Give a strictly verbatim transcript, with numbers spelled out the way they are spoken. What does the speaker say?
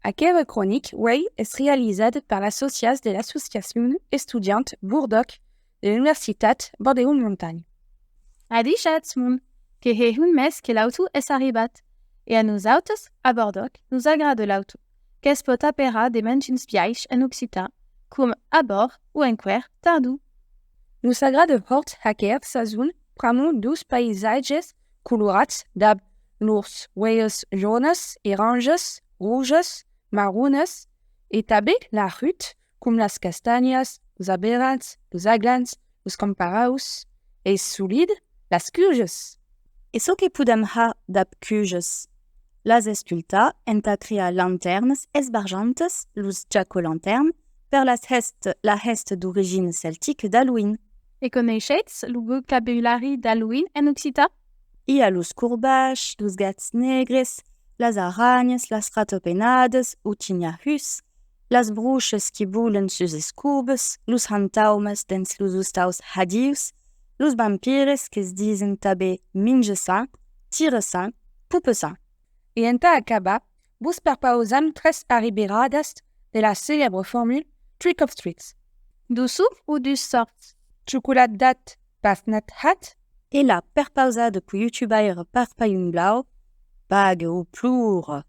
Aquera cronica uei es realizada per las sòcias de l'associacion estudianta Bordòc de l'Universitat Bordèu Montanha. Adishatz, monde! Que hè un mes que l'auto es arribat. E a nosautes, a Bordòc, nos agrada l'auto, que's pòt aperar de mantuns biais en occitan, com a bòrd o enqüèra tardor. Nos agrada hòrt aquera sason pr'amor deus païsatges colorats dab lors uelhas jaunas, oranjas, rojas, marronas, e tanben la hut, com las castanhas, los averats, los aglans, los camparaus, e solide, las cujas. E çò que podem har dab cujas? Las escultar entà crear lantèrnas esbarjantas, los jack-o'-lantern, per las hèst-, la hèsta d'origina celtica d'Halloween. E coneishetz lo vocabulari d'Halloween en occitan? I a los corbachs, los gats negres, las aranhas, las ratapenadas o tinhahuts, las brochas qui volan sus escobas, los hantaumas dens los ostaus hadius, los vampires que's disen tanben minja-sang, tira-sang, popa-sang. E entà acabar, vos perpausam tres arriberadas de la celèbra formula Trick or Treat. Dusor o dus sòrts? Chocolatat, pasnat hat. E la perpausada pro YouTubaira Parpalhon Blau, paga o plora.